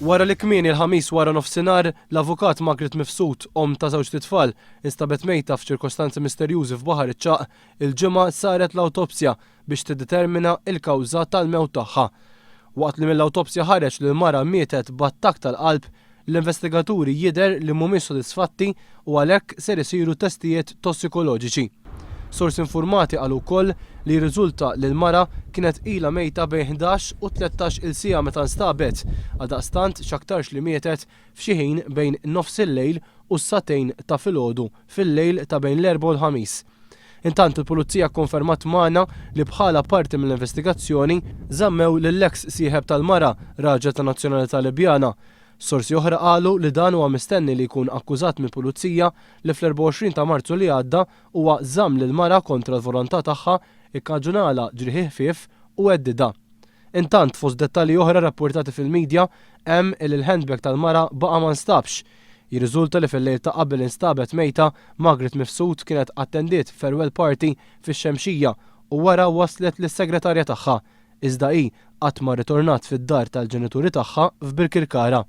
Wara li kmieni l-Ħamis wara nofsinhar, l-Avukat Margaret Mifsud, omm ta' żewġt itfal, instabet mejta f'ċirkostanzi misterjużi f'Baħar iċ-Ċagħaq, il-Ġimgħa saret l-awtopsja biex tiddetermina l-kawża tal-mewt tagħha. Waqt li mill-awtopsja ħareġ li l-mara mietet b'attakk tal-qalb, l-investigaturi jidher li mhumiex sodisfatti u għalhekk ser isiru testijiet tossikoloġiċi. Sorsi infurmati qalu wkoll li jirriżulta li l-mara kienet ilha mejta bejn 11 u 13 il siegħa meta nstabet, għaldaqstant x'aktarx li mietet f'xi ħin bejn nofsillejl u s-sagħtejn ta' filgħodu fil-lejl ta' bejn l-Erbgħa u l-Ħamis. Intant il-Pulizija kkonfermat magħna li bħala parti mill-investigazzjoni żammew lill-eks sieħeb tal-mara, raġel ta' nazzjonalità Libjana. Sorsi oħra qalu li dan huwa mistenni li jkun akkużat mill-Pulizija li fl-24 ta' Marzu li għadda huwa żamm lill-mara kontra l-volontà tagħha, ikkaġunalha ġrieħi ħfief u heddidha. Intant, fost dettalji oħra rappurtati fil-media, hemm illi l-handbag tal-mara baqa' ma nstabx. Jirriżulta li fil-lejl ta' qabel instabet mejta, Margaret Mifsud kienet attendiet farewell party fix-Xemxija u wara wasslet lis-segretarja tagħha. Iżda hi qatt ma rritornat fid-dar tal-ġenituri tagħha f'Birkirkara.